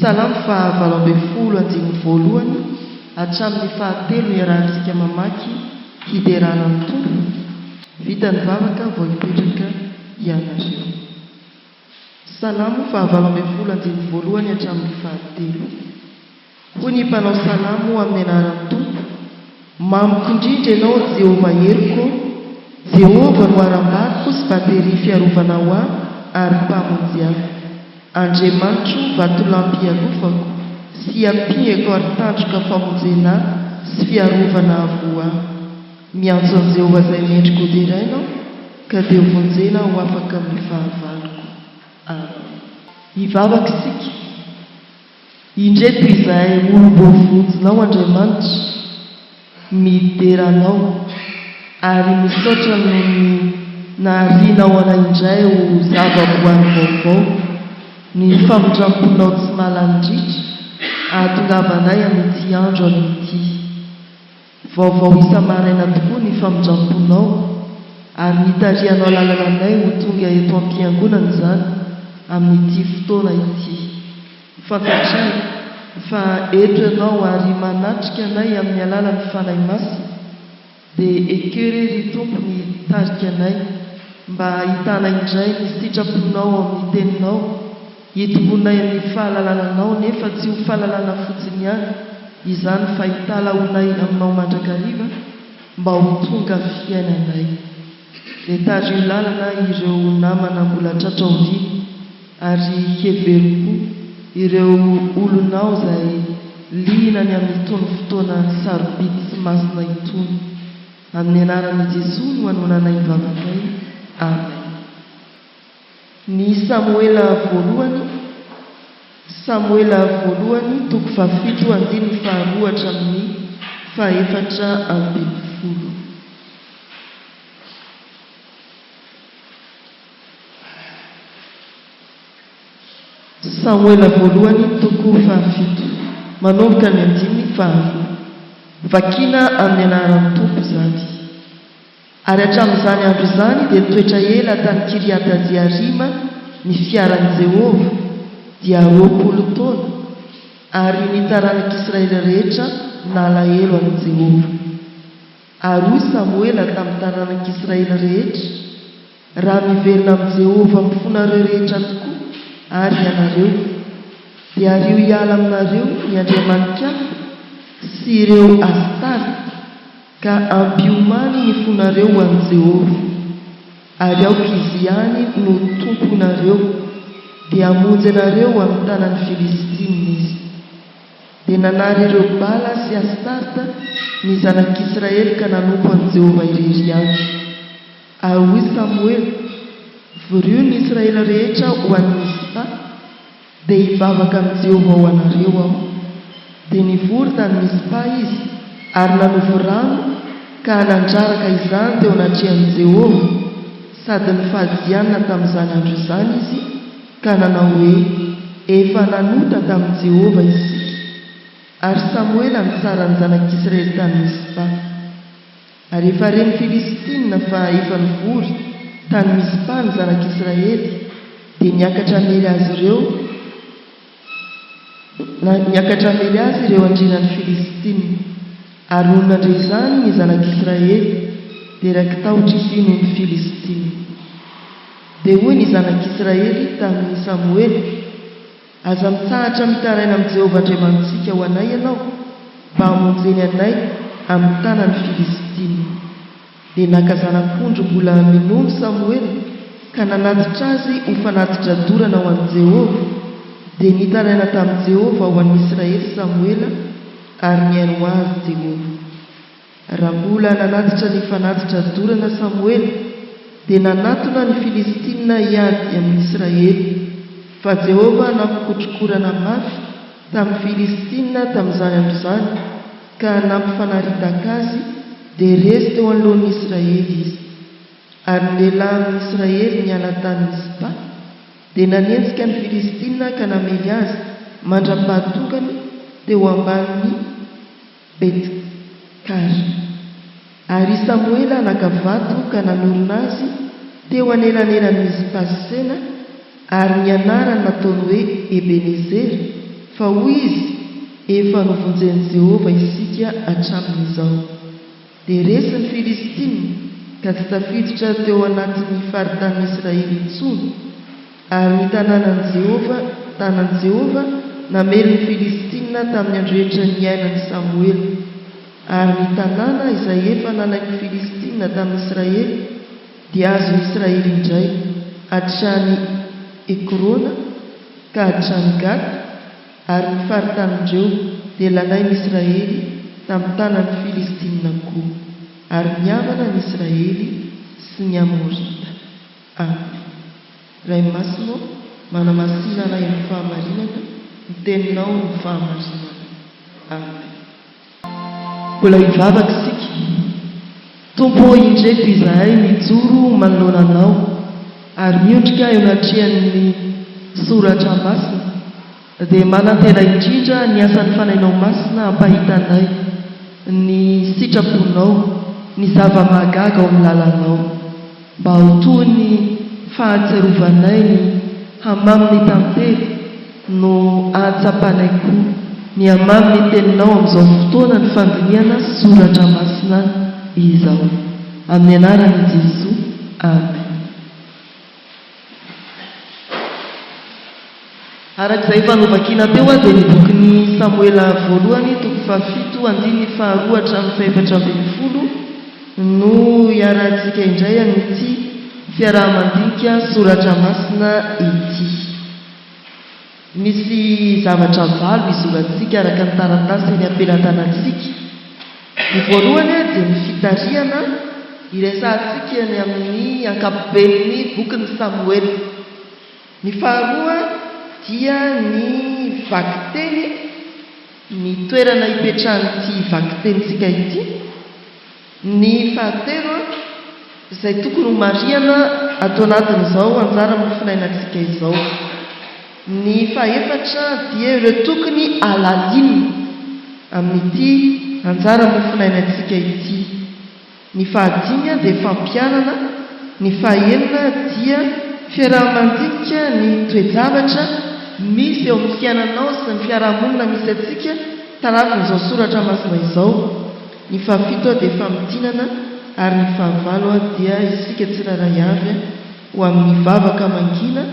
Salamo faha 18 andininy voalohany hatramin'ny fahatelo iarahantsika mamaky hiderana ny Tompo. Vita ny vavaka vao hipetraka ianareo. Salamo faha 18 andininy voalohany hatramin'ny fahatelo. Hoy ny mpanao salamo amin'ny anaran'ny Tompo, Mamiko indrindra ianao, Jehovah heriko ô! Jehovah no harambatoko sy bateria fiarovana ho ahy ary Mpamonjy ahy. Andriamanitro, vatolampy ialofako sy iampiako ary tandroka famonjena ahy sy fiarovana avo ho ahy. Miantso an'i Jehovah izay mendrika hoderaina aho, ka dia hovonjena ho afaka amin'ny fahavaloko. Amen. Hivavaka isika. Indreto izahay olom-boavonjinao Andriamanitra, midera Anao ary misaotra noho ny naharianao anay indray ho zavaboary vaovao, ny famindram-ponao tsy mahalany ritra ahatongavanay amin'ity andro anio ity. Vaovao isa-maraina tokoa ny famindram-ponao ary nitarihanao lalana anay ho tonga eto am-piangonana izany amin'ity fotoana ity. Fantatray fa eto Ianao ary manatrika anay amin'ny alalan'ny Fanahy Masina. Dia ekeo re ry Tompo ny hitarika anay mba hahitana indray ny sitraponao ao amin'ny Teninao, hitombonay amin'ny fahalalana Anao nefa tsy ho fahalalana fotsiny ihany izany fa hitalahoanay Aminao mandrakariva mba ho tonga fiainanay. Dia tariho lalana ireo namana mbola tratra aoriana. Ary hevero koa ireo olonao izay liana ny amin'itony fotoana sarobidy sy masina itony. Amin'ny anaran'i Jesoa no anonanay ny vavakay. Amen. Ny Samoela voalohany, Samoela voalohany toko fahafito andininy faharoa hatramin'ny fahefatra ambinifolo. Samoela voalohany toko fahafito, manomboka ny andininy faharoa. Vakina amin'ny anaran'ny Tompo izany. Ary hatramin'izany andro izany dia nitoetra ela tany Kiriata-Jearima ny fiaran'i Jehovah, dia 20 taona, ary ny taranak'Israely rehetra nalahelo an'i Jehovah. Ary hoy Samoela tamin'ny taranak'Israely rehetra, Raha miverina amin'i Jehovah amin'ny fonareo rehetra tokoa àry ianareo, dia ario hiala aminareo ny andriamani-kafa sy ireo Astarta, ka ampiomany ny fonareo ho an'i Jehovah, ary aoka Izy ihany no tomponareo, dia hamonjy anareo amin'ny tanan'ny Filistinina Izy. Dia nanary ireo Bala sy Astarta ny zanak'Israely ka nanompo an'i Jehovah irery ihany. Ary hoy Samoela, Vorio ny Israely rehetra ho any Mizpa, dia hivavaka amin'i Jehovah ho anareo aho. Dia nivory tany Mizpa izy ary nanovo rano ka nandraraka izany teo anatrehan'i Jehovah, sady nifadianina tamin'izany andro izany izy ka nanao hoe, Efa nanota tamin'i Jehovah isika. Ary Samoela nitsara ny zanak'Israely tany Mizpa. Ary efa ren'ny Filistina fa efa nivory tany Mizpa ny zanak'Israely, dia niakatra hamely azy ireo, niakatra hamely azy ireo andrianan'ny Filistina. Ary nony nandre izany ny zanak'Israely, dia raiki-tahotra izy noho ny Filistina. Dia hoy ny zanak'Israely tamin'i Samoela, Aza mitsahatra mitaraina amin'i Jehovah Andriamanitsika ho anay ianao, mba hamonjeny anay amin'ny tanan'ny Filistina. Dia naka zanak'ondry mbola minono Samoela ka nanatitra azy ho fanatitra dorana ho an'i Jehovah, dia nitaraina tamin'i Jehovah ho an'ny Israely Samoela, ary nihaino azy Jehovah. Raha mbola nanatitra ny fanatitra dorana Samoela, dia nanatona ny Filistina hiady amin'ny Israely. Fa Jehovah nampikotrokorana mafy tamin'ny Filistina tamin'izany andro izany, ka nampifanaritaka azy, dia resy teo anoloan'ny Israely izy. Ary ny lehilahy amin'ny Israely niala tany Mizpa, dia nanenjika ny Filistina ka namely azy mandra-pahatongany teo ambanin'i Bet-kar. Ary i Samoela naka vato ka nanorina azy teo anelanelan'i Mizpa sy Sena, ary ny anarany nataony hoe Ebenezera, Fa hoy izy, Efa novonjen'i Jehovah isika hatramin'izao. Dia resy ny Filistina, ka tsy tafiditra teo anatin'ny faritanin'i Israely intsony. Ary ny tanànan'i Jehovah, tanan'i Jehovah, namely ny Filistina tamin'ny andro rehetra niainan'i Samoela. Ary ny tanàna izay efa nalain'ny Filistina tamin'i Israely dia azon'i Israely indray, hatrany Ekrona ka hatrany Gata, ary ny faritanin-dreo dia lalain'i Israely tamin'ny tanan'ny Filistina koa. Ary nihavana ny Israely sy ny Amorita. Amen. Ray Masina ô, manamasina anay amin'ny fahamarinana, ny Teninao no fahamarinana. Amen. Mbola hivavaka isika. Tompo ô, indreto izahay mijoro manoloana Anao ary miondrika eo anatrehan'ny Soratra Masina, dia manantena indrindra ny asan'ny Fanahinao Masina hampahita anay ny sitraponao, ny zava-mahagaga ao amin'ny lalanao. Mba ho toy ny fahatsiarovanay ny hamamin'ny tantely no ahatsapanay koa ny hamamin'ny Teninao amin'izao fotoanan'ny fandinihana Soratra Masina izao. Amin'ny anaran'i Jesoa. Amen. Araka izay efa novakiana teo dia ny bokin'i Samoela voalohany toko fahafito andininy faharoa hatramin'ny fahefatra ambin'ny folo no iarahantsika indray amin'ity fiaraha-mandinika soratra masina ity. Misy zavatra valo izorantsika araka ny taratasy eny am-pelatanantsika. Ny voalohany dia ny fitarihana iresahantsika ny amin'ny ankapoben'ny bokin'i Samoela. Ny faharoa dia ny vakiteny, ny toerana ipetrahan'ity vakitenintsika ity. Ny fahatelo, izay tokony ho marihana ato anatin'izao anjara mofonainantsika izao. Ny fahefatra dia ireo tokony halalinina amin'ity anjara mofonainantsika ity. Ny fahadimy dia fampiharana, ny fahenina dia fiaraha-mandinika ny toe-javatra misy eo amin'ny fiainanao sy ny fiarahamonina misy antsika tarafin'izao soratra masina izao. Ny fahafito dia famintinana ary ny fahavalo dia isika tsirairay avy ho amin'ny vavaka mangina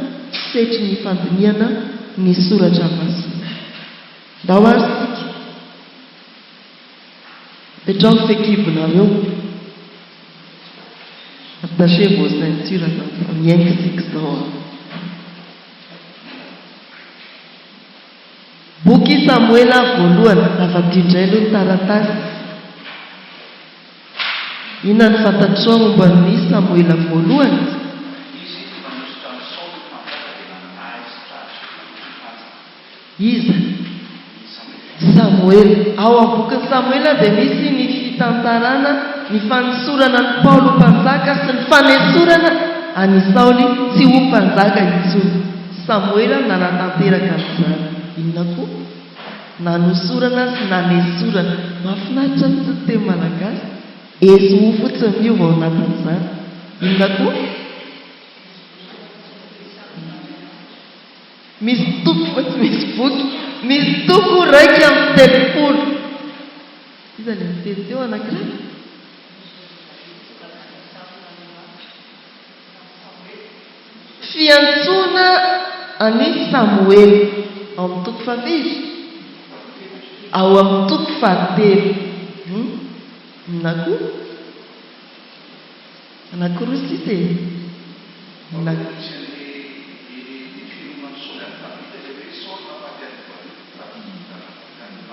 setrin'ny fandinihana ny soratra masina. Ndao ary isika. Apetraho ny fehikibonareo. Attachez vos ceintures fa mihaingo isika izao an. Boky Samoela voalohany, Avadiho indray aloha ny taratasy. Inona no fantatrao momba ny Samoela voalohany? Izy no nanosotra an'i Saoly ho mpanjaka dia nanaisotra azy ho mpanjaka. Iza? Samoela. Ao amin'ny bokin'i Samoela dia misy ny fitantarana ny fanosorana an'i Paoly ho mpanjaka sy ny fanesorana an'i Saoly tsy ho mpanjaka intsony. Samoela nanatanteraka an'izany. Inona koa? Nanosorana sy nanesorana. Mahafinaritra mihitsy ny teny malagasy. Eso fotsiny miova ao anatin'izany. Inona koa? Misy toko fa tsy misy boky. Misy toko 31. Iza ilay niteny teo anankiray? Fiantsoana an'i Samoela. Ao amin'ny toko fahafiry? Ao amin'ny toko fahatelo. Inona koa? Anankiroa sisa e. Na.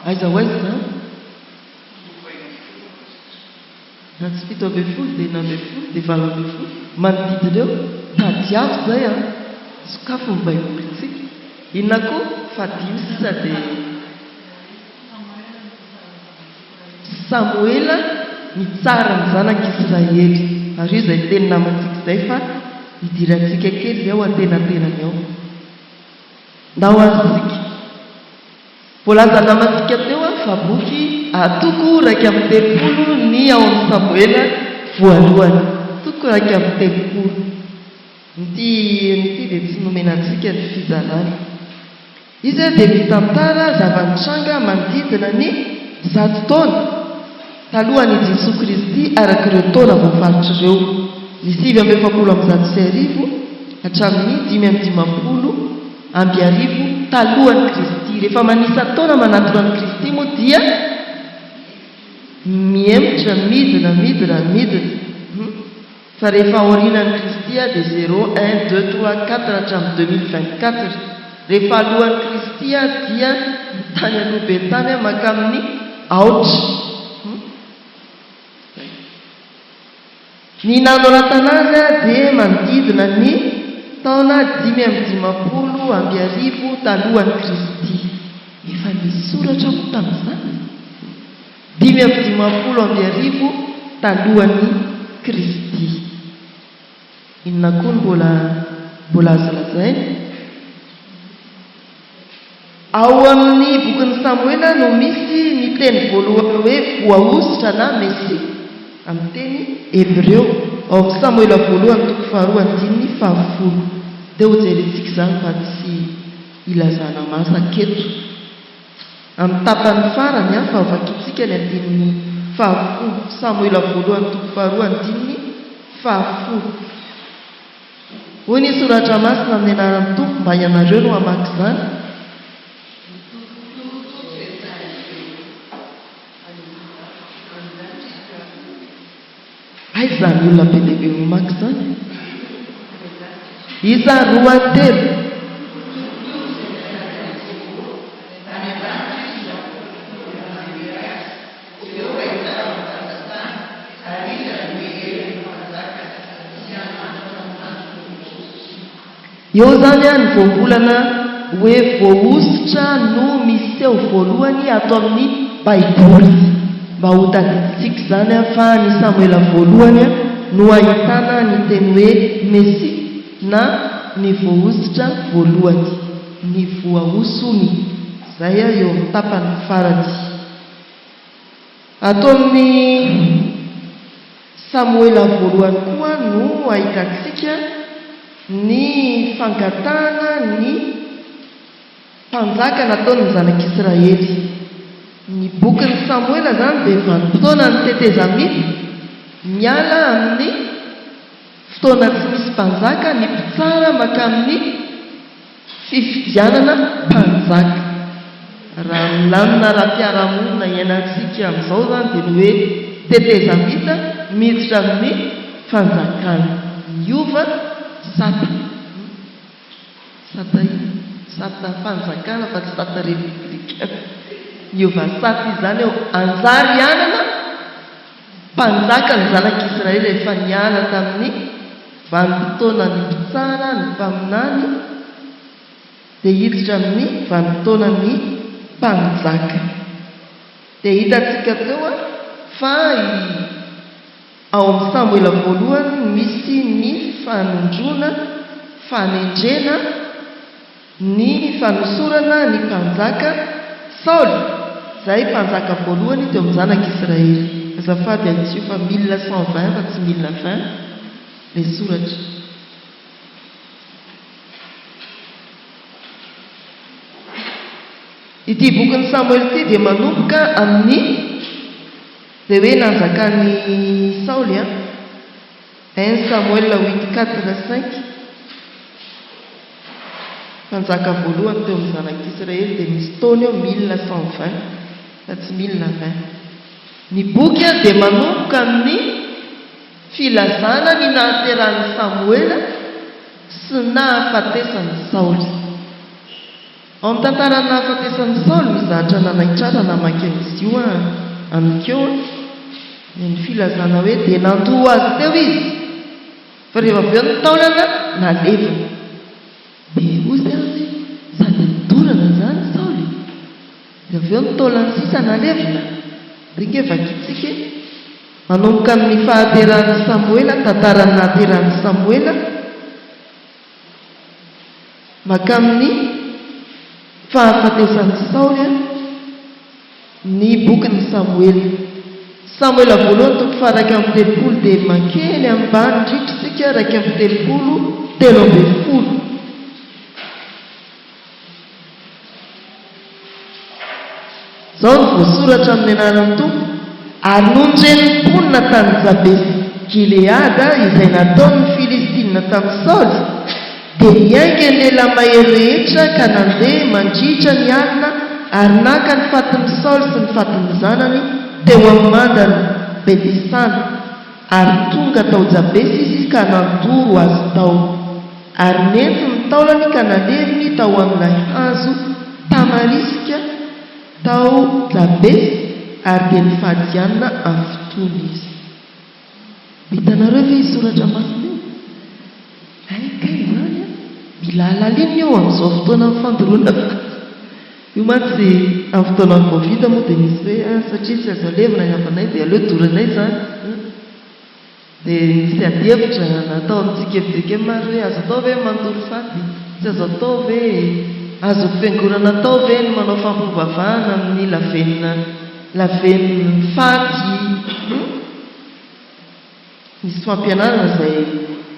Aiza ho aiza izany? Raha tsy 17 dia 16 dia 18, manodidina eo. Tadiavo izay an! Sokafy ny baibolintsika. Inona koa? Fahadimy sisa dia. Samoela nitsara ny zanak'Israely. Mariho izay teny namantsika izay fa hidirantsika kely izay ao antenantenany ao. Ndao ary isika. Voalazan'ny namantsika teo fa boky toko 31 ny ao amin'ny Samoela voalohany. Toko 31. Ity ity dia tsy nomena antsika ny fizarana. Izy dia mitantara zava-nitranga manodidina ny zato taona talohan' i Jesoa Kristy araka ireo taona voafaritra ireo, ny 1149 hatramin' ny 1055 talohan' i Kristy. Rehefa manisa taona manatona an' i Kristy moa dia mihemotra, midina, midina, midina. Fa rehefa aorianan'i Kristy dia zéro, un, deux, trois, quatre hatramin'ny 2024. Rehefa alohan'i Kristy dia tany aloha be tany mankamin'ny aotra. Zay. Ny nanoratana azy dia manodidina ny taona 1055 talohan'i Kristy. Efa nisy soratra moa tamin'izany? 1055 talohan'i Kristy. Inona koa no mbola mbola azo lazaina? Ao amin'ny bokin'i Samoela no misy ny teny voalohany hoe voahosotra na Mesia, amin'ny teny hebreo, ao amin'ny Samoela voalohany toko faharoa andininy fahafolo. Ndeha hojerentsika izany fa tsy ilazana masaka eto. Amin'ny tapany farany, fa vakintsika ny andininy fahafolo, Samoela voalohany toko faharoa andininy fahafolo. Hoy ny Soratra Masina amin'ny anaran'ny Tompo, mba ianareo no hamaky izany. Aiza izany olona be dia be mamaky izany? Isa roa telo. Eo izany ny voambolana hoe voahosotra no miseho voalohany ato amin'ny Baiboly. Mba ho tadidintsika izany fa ny Samoela voalohany no ahitana ny teny hoe Mesia na ny voahosotra voalohany, ny voahosony, izay eo amin'ny tapany farany. Ato amin'ny Samoela voalohany koa no ahitantsika ny fangatahana ny mpanjaka nataon'ny zanak'Israely. Ny bokin'i Samoela izany dia vanim-potoanan'ny tetezamita miala amin'ny fotoana tsy misy mpanjaka ny mpitsara mankamin'ny Fifidianana mpanjaka. Raha milamina ara-piarahamonina iainantsika amin'izao izany dia ny hoe tetezamita miditra amin'ny fanjakana. Miova sata. Sata inona? Sata fanjakana fa tsy sata repoblika. Miova sata izany eo. Anjary hanana mpanjaka ny zanak'Israely rehefa niala tamin'ny Vanim-potoanan'ny mpitsara, ny mpaminany, dia hiditra amin'ny vanim-potoanan'ny mpanjaka. Dia hitantsika teo fa i ao amin'ny Samoela voalohany misy ny fanondroana, fanendrena, ny fanosorana ny mpanjaka Saoly, izay mpanjaka voalohany teo amin'ny zanak'Israely. Azafady ahitsio fa mille cent vingt fa tsy mille vingt ilay soratra. Ity bokin'i Samoela ity dia manomboka amin'ny ilay hoe nanjakan'i Saoly an. Un Samoela huit quatre cinq. Mpanjaka voalohany teo amin'ny zanak'Israely dia misy taona eo 1120 fa tsy 1020. Ny boky dia manomboka amin'ny filazana ny nahaterahan'i Samoela sy nahafatesan'i Saoly. Ao amin'ny tantaran'ny nahafatesan'i Saoly misy zavatra nanaitra ahy raha namaky an'izy io aho aninkeo, dia ny filazana hoe dia nandoa azy teo izy. Fa rehefa avy eo ny taolana nalevina. Dia hozy aho hoe, sady nodorana izany Saoly e! Dia avy eo ny taolany sisa nalevina. Ry nge vakintsika e! Manomboka amin'ny fahaterahan'i Samoela, tantaran'ny nahaterahan'i Samoela, mankamin'ny fahafatesan'i Saoly ny bokin'i Samoela. Samoela voalohany toko faha-31 dia mankeny ambany indrindra isika, 31, 13. Izao no voasoratra amin'ny anaran'ny Tompo, Ary nony ren'ny mponina tany Jabesy-Gileada izay nataon'ny Filistina tamin'i Saoly, dia niainga ny lehilahy mahery rehetra ka nandeha mandritra ny alina ary naka ny fatin'i Saoly sy ny fatin'ny zanany teo amin'ny mandan'i Beti-sana, ary tonga tao Jabesy izy ka nandoro azy tao. Ary nentiny ny taolany ka naleviny tao amin'ilay hazo tamariska tao Jabesy, ary dia nifady hanina afotoana izy. Hitanareo ve io soratra masina io? Hay kay izany an! Mila halalinina io amin'izao fotoanan'ny fandoroana faty. Io mantsy amin'ny fotoanan'ny covid moa dia nisy hoe ah satria tsy azo alevina ny havanay dia aleo doranay izany. Dia nisy adihevitra natao amintsika fjkm ary hoe azo atao ve ny mandoro faty? Tsy azo atao ve? Azon'ny fiangonana atao ve ny manao fampivavahana amin'ny lavenona lavenon'ny faty? Hum? Misy fampianarana izay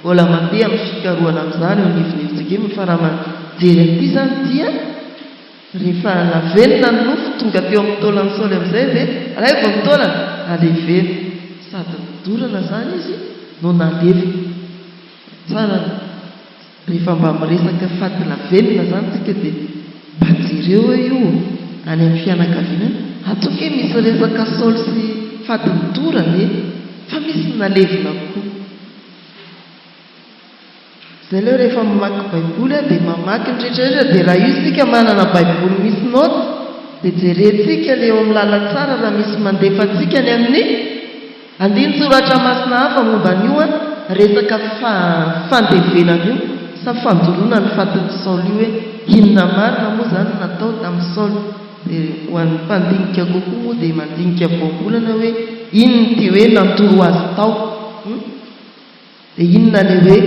mbola mandeha amin'ny fikarohana amin'izany eo anivon'ny fjkm fa raha mijery an'ity izany dia Rehefa navelona ny nofo, tonga teo amin'ny taolan'i Saoly amin'izay ve? Alaivo ny taolana! Aleveno. Sady nodorana izany izy no nalevina. Tsara rehefa mba miresaka faty lavenona izany tsika dia mba jereo hoe io any amin'ny fianakaviana any, ato ange misy resaka Saoly sy faty nodorana e! Fa misy nalevina koa. Zay aloha rehefa mamaky baiboly aho dia mamaky ny rehetra rehetra dia raha io isika manana baiboly misy note dia jerentsika ilay eo amin'ny lalantsara raha misy mandefa antsika any amin'ny andinin-tsoratra masina hafa momba an'io resaka fandevenana io sa fandoroana ny fatin'i Saoly io hoe inona marina moa izany no natao tamin'i Saoly dia ho an'ny mpandinika kokoa moa dia mandinika voambolana hoe inona ity hoe nandoro azy tao. Dia inona ilay hoe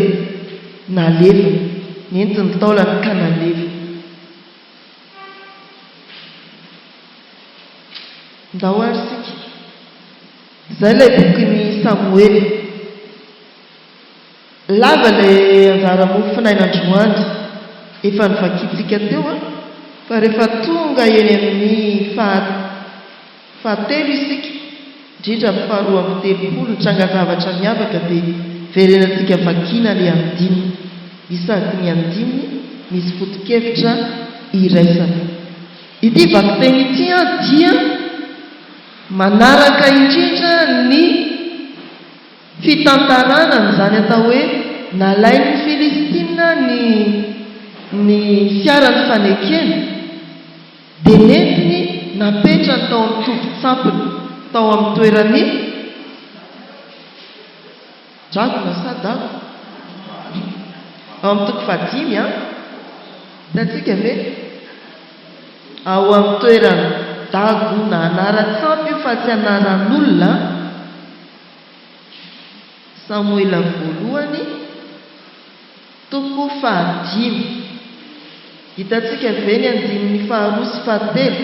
nalevina? Nentiny ny taolany ka nalevina. Ndao ary isika. Izay ilay bokin'i Samoela. Lava ilay anjara mofon'aina androany. Efa novakintsika teo an, fa rehefa tonga eny amin'ny faha. Fahatelo isika, indrindra amin'ny faharoa 32, nitranga zavatra miavaka dia verenantsika vakiana ilay andininy. Isaky ny andininy misy foto-kevitra iraisana. Ity vakiteny ity dia manaraka indrindra ny fitantarana an'izany atao hoe nalain'ny Filistina ny ny fiaran'ny fanekena. Dia nentiny napetrany tao amin'ny tobin-tsampiny, tao amin'ny toeran'i Dragona sa Dago? Ao amin'ny toko fahadimy an! Hitantsika ve? Ao amin'ny toeran'i Dagona, anaran-tsampy io fa tsy anaran'olona an! Samoela voalohany. Toko fahadimy. Hitantsika ve ny andininy faharoa sy fahatelo?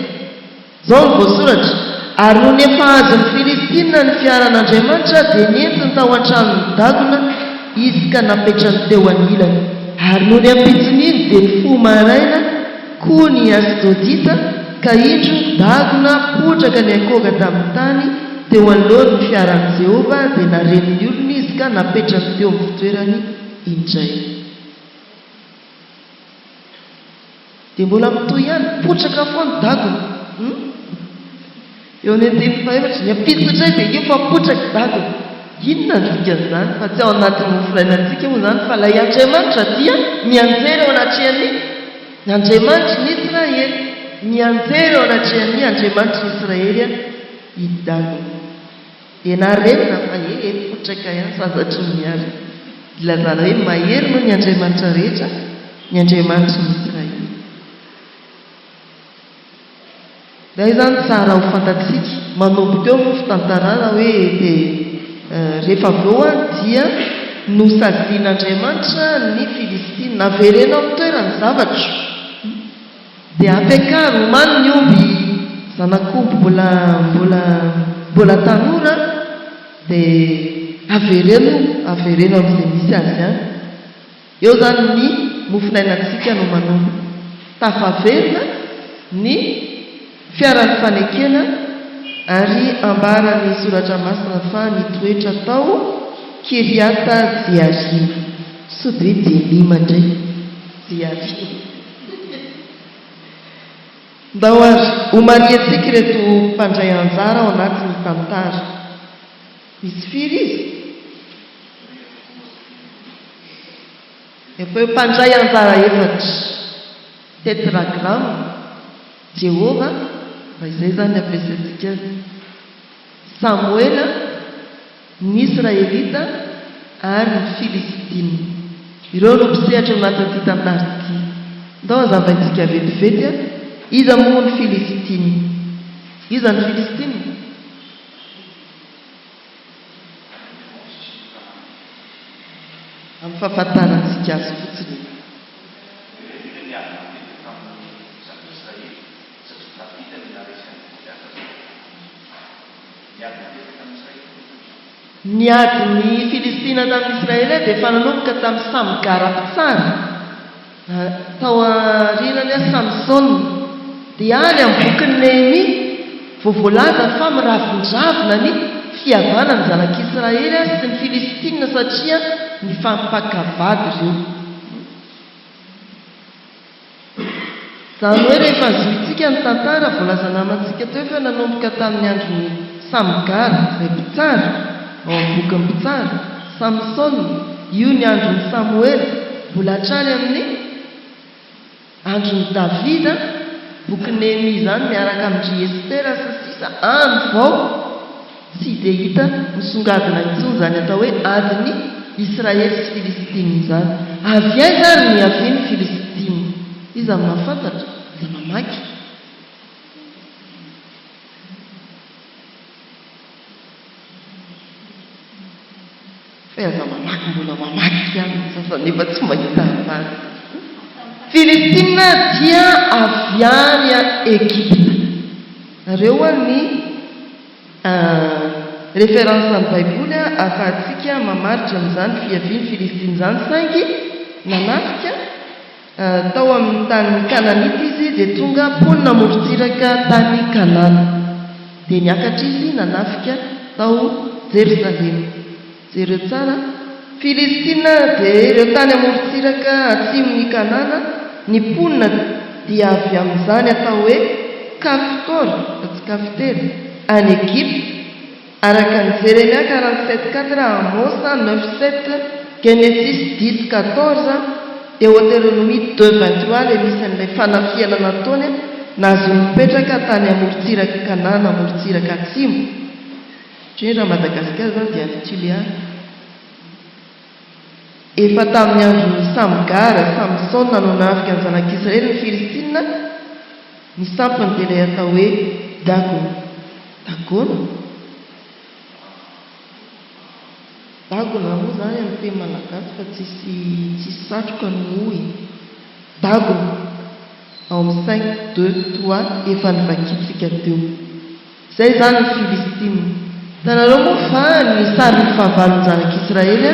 Izao no voasoratra, Ary nony efa azon'ny Filistina ny fiaran'Andriamanitra, dia nentiny tao an-tranon'i Dagona izy ka napetrany teo anilany. Ary nony ampitson'iny dia nifoha maraina koa ny Asdodita, ka indro, Dagona potraka niankohoka tamin'ny tany teo anoloan'ny fiaran'i Jehovah, dia narenin'ny olona izy ka napetrany teo amin'ny fitoerany indray. Dia mbola mitohy ihany, potraka foana dagona. Hum? Eo amin'ny andininy fahefatra, ny ampitso indray dia io fa potraka dagona. Inona ny dikan'izany? Fa tsy ao anatin'ny moforainantsika moa izany fa ilay Andriamanitra dia mianjera eo anatrehan'ny Andriamanitry ny Israely. Mianjera eo anatrehan'ny Andriamanitry ny Israely i dagona. Dia narenina fa he he potraka ihany sasatry ny miarina. Ilazana hoe mahery noho ny andriamanitra rehetra ny Andriamanitry ny Israely. Izay izany tsara ho fantatsika. Manomboka eo moa fitantarana hoe dia rehefa avy eo dia nosazian'Andriamanitra ny Filistina. Navereno amin'ny toerany ny zavatro. Dia ampiakaro, omano ny omby zanak'omby mbola mbola mbola tanora dia avereno avereno amin'izay misy azy any. Eo izany ny mofonainantsika no manomboka. Tafaverina ny. Fiaran'ny fanekena, ary ambaran'ny Soratra Masina fa nitoetra tao Kiriata Jearima. Sao dia hoe Jelima indray? Jearima. Ndao ary homarihantsika ireto mpandray anjara ao anatin'ny tantara. Misy firy izy? Efa hoe mpandray anjara efatra. Tetragrama, Jehovah, raha izay izany ny ampiasaintsika azy, Samoela, ny Israelita, ary ny Filistina. Ireo no mpisehatra ao anatin'ity tantara ity. Ndao hazavaintsika vetivety iza moa ny Filistina. Iza ny Filistina? Amin'ny fahafantarantsika azy fotsiny. Ireny dia niady matetika tamin'ny zanak'Israely, satria Davida no naharesy an'i Goliata zanak'i Gita. Niady matetika tamin'ny Israely ny Filistina. Ny adin'ny Filistina tamin'ny Israely dia efa nanomboka tamin'i Samgara mpitsara. Tao aorianany Samsona. Dia any amin'ny bokin'i Nehemia vao voalaza fa miravindravina ny fihavanan'ny zanak'Israely sy ny Filistina satria nifampaka vady ireo. Izany hoe rehefa zohintsika ny tantara voalaza namantsika teo fa nanomboka tamin'ny andron'i Samgara, izay mpitsara, ao amin'ny bokin'ny Mpitsara, Samsona, io ny andron'i Samoela, mbola hatrany amin'ny andron'i Davida, bokin'i Nehemia izany miaraka amin-dry Estera sy ny sisa any vao tsy dia hita misongadina intsony izany atao hoe adin'i Israely sy Filistina izany. Avy aiza ary ny niavian'ny Filistina? Iza no mahafantatra? Aza mamaky. Fa aza mamaky mbola mamaky ihany ny sasany nefa tsy mahita havaly. Filistina dia avy any Egypta. Nareo ho'a ny référence ny baiboly ahafahantsika mamaritra an'izany fiavian'ny Filistina izany saingy nanafika Tao amin'ny tanin'ny Kananita izy dia tonga mponina amorontsiraka tany Kanana. Dia niakatra izy nanafika tao Jerosalema. Jereo tsara, Filistina dia ireo tany amorontsiraka atsimon'i Kanana, ny mponina dia avy amin'izany atao hoe Kaftora, fa tsy Kaftera, any Egypta, Araka ny Jeremia 47 quatre, Amosa neuf sept, Genesis dix quatorze, Deoteronomia deux 23 ilay misy an'ilay fanafihana nataony nahazoany nipetraka tany amorontsirak'i Kanana, amorontsiraka atsimo. Ohatra hoe raha Madagasikara izany dia any Tuléar. Efa tamin'ny andron'i Samgara, Samsona, no nahafika ny zanak'Israely ny Filistina, ny sampiny dia ilay atao hoe Dagona. Dagona? Dagona moa izany amin'ny teny malagasy fa tsisy tsisy satroka no hoy. Dagona, ao amin'ny cinq, deux, trois efa novakintsika teo. Izay izany ny Filistina. Hitanareo moa fa ny sarin'ny fahavalon'ny zanak'Israely,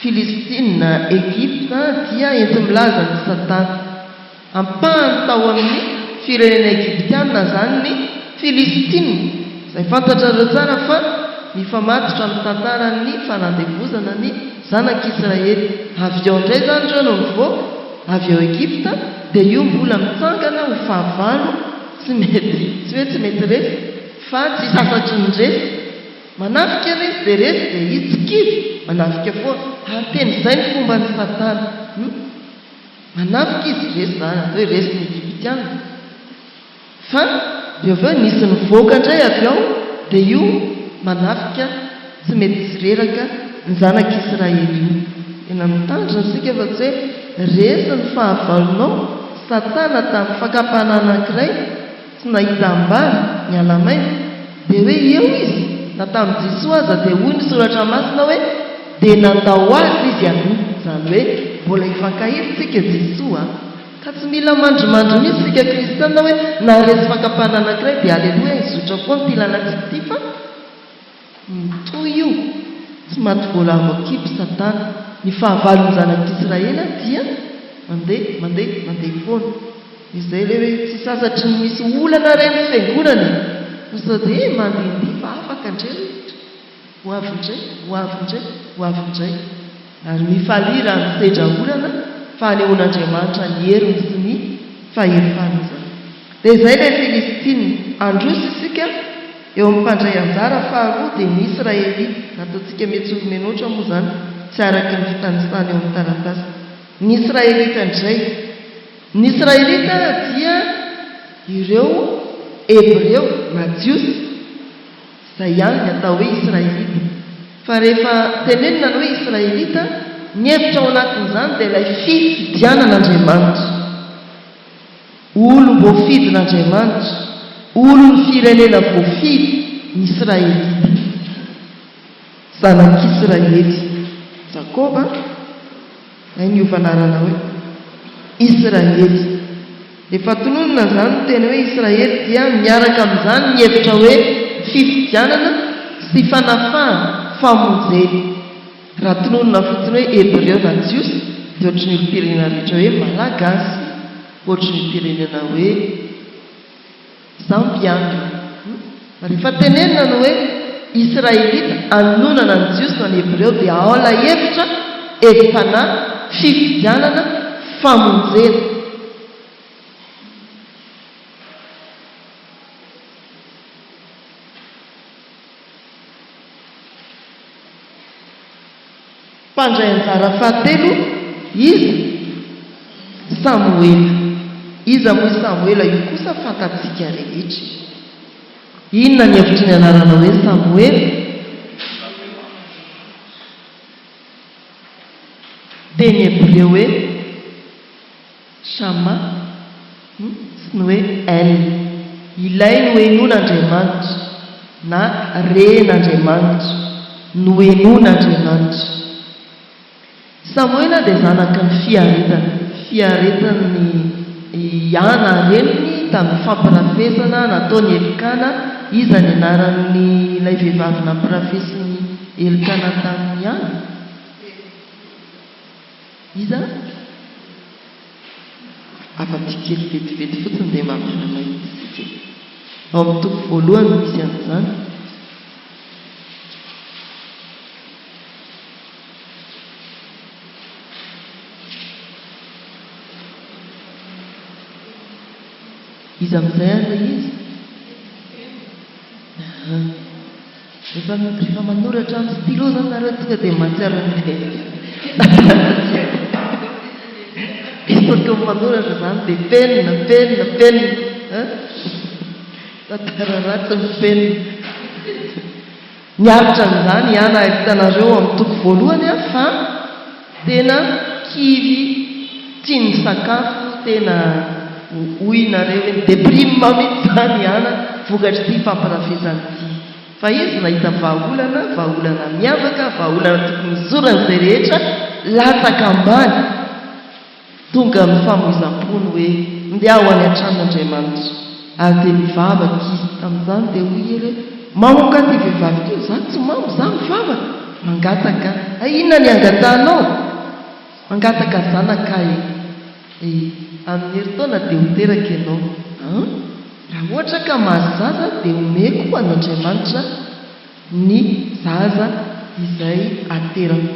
Filistina, Egypta, dia enti-milaza an'i Satana. Ampahany tao amin'ny firenena egyptiana izany ny Filistina, izay fantatrareo tsara fa mifamatotra amin'ny tantaran'ny fanandevozana ny zanak'Israely. Avy ao indray izany ireo no nivoaka. Avy ao Egypta dia io mbola mitsangana ho fahavalo tsy mety, tsy hoe tsy mety resy fa tsy sasatry ny resy. Manafika anie izy dia resy dia izy tsy kivy, manafika foana. Ary tena izay ny fomban'i Satana. Hum. Manafika izy, resy izany, atao hoe resy ny Egyptiana. Fa dia avy eo nisy nivoaka indray avy ao dia io manafika tsy mety tsy reraka ny zanak'Israely io. Tena mitandrina isika fa tsy hoe resy ny fahavalonao, Satana tamin'ny fakam-panahy anankiray tsy nahita ambara, niala maina, dia hoe eo izy, na tamin'i Jesoa aza dia hoy ny soratra masina hoe dia nandao azy izy aloha, izany hoe mbola hifankahery tsika Jesoa a! Ka tsy mila mandrimandry mihitsy isika kristiana hoe naharesy fakam-panahy anankiray dia aleloia hizotra foana ity lalantsika ity fa mitohy io, tsy maty voalavo an-kibo satana, ny fahavalon'ny zanak'Israely dia mandeha, mandeha, mandeha foana. Izay ilay hoe tsy sasatry ny misy olana ireny ny fiangonana e! Fa sao dia eh, mandehandeha fa afaka indray rehetra. Ho avy indray, ho avy indray, ho avy indray. Ary mifalia raha misedra olana fa anehoan'Andriamanitra ny heriny sy ny fahefany izany. Dia izay ilay Filistina. Handroso isika eo amin'ny mpandray anjara faharoa dia ny Israelita. Ataontsika metsoro-menotra moa izany, tsy araka ny fitanisana eo amin'ny taratasy. Ny Israelita indray. Ny Israelita dia ireo Hebreo na Jiosy. Izay ihany ny atao hoe Israelita. Fa rehefa tenenina ny hoe Israelita, ny hevitra ao anatin'izany dia ilay fifidianan'Andriamanitra. Olom-boafidin'Andriamanitra, olon'ny firenena voafidy ny Israelita. Zanak'Israely. Jakoba. Hay niova anarana hoe Israely. Rehefa tononina izany ny teny hoe Israely dia miaraka amin'izany ny hevitra hoe fifidianana sy fanafahana, famonjena. Raha tononina fotsiny hoe Hebreo na Jiosy dia ohatry ny olom-pirenena rehetra hoe Malagasy, ohatry ny olom-pirenena hoe. Zambiana. Rehefa tenenina ny hoe Israelita anononana ny Jiosy na ny Hebreo dia ao ilay hevitra, hevi-panahy, fifidianana, famonjena. Mpandray anjara fahatelo, iza? Samoela. Iza moa i Samoela? Io kosa fantatsika rehetra. Inona ny hevitry ny anarana hoe Samoela? Teny hebreo hoe Shama sy ny hoe El, ilay nohenoin'Andriamanitra na ren'Andriamanitra, nohenoin'Andriamanitra. Samoela dia zanaky ny fiaretana, fiaretan'i Hana reniny tamin'ny fampirafesana nataon'i Elkana, iza ny anaran'ilay vehivavy nampirafesin'i Elkana tamin'i Hana? Iza? Afa-tsy kely vetivety fotsiny dia mba mahita isika e. Ao amin'ny toko voalohany no misy an'izany. Iza amin'izay ary ilay izy? Rehefa rehefa manoratra amin'ny stylo zany nareo tonga dia mahatsiaro an'ilay Isaky ny manoratra zany dia penina, penina, penina an! Tantara ratsy ny penina. Niaritra an'izany i Ana ary hitanareo ao amin'ny toko voalohany aho fa tena kivy, tsy nisakafo, tena hoy nareo hoe ni-deprime mihitsy izany i Ana vokatr'ity fampirafesana ity. Fa izy nahita vahaolana, vahaolana miavaka, vahaolana tokony hizoran'izay rehetra latsaka ambany. Tonga amin'ny famoizam-po ny hoe, Ndeha ho any an-tranon'Andriamanitra. Ary dia nivavaka izy. Tamin'izany dia hoy Ely hoe, Mamo angaha ity vehivavy ity? Izaho tsy mamo, izaho mivavaka. Mangataka. Hay inona ny angatahanao? Mangataka zanaka aho e. E, amin'ny herintaona dia ho teraka ianao. An? Raha ohatra ka mahazo zaza dia omeko an'Andriamanitra ny zaza izay aterako.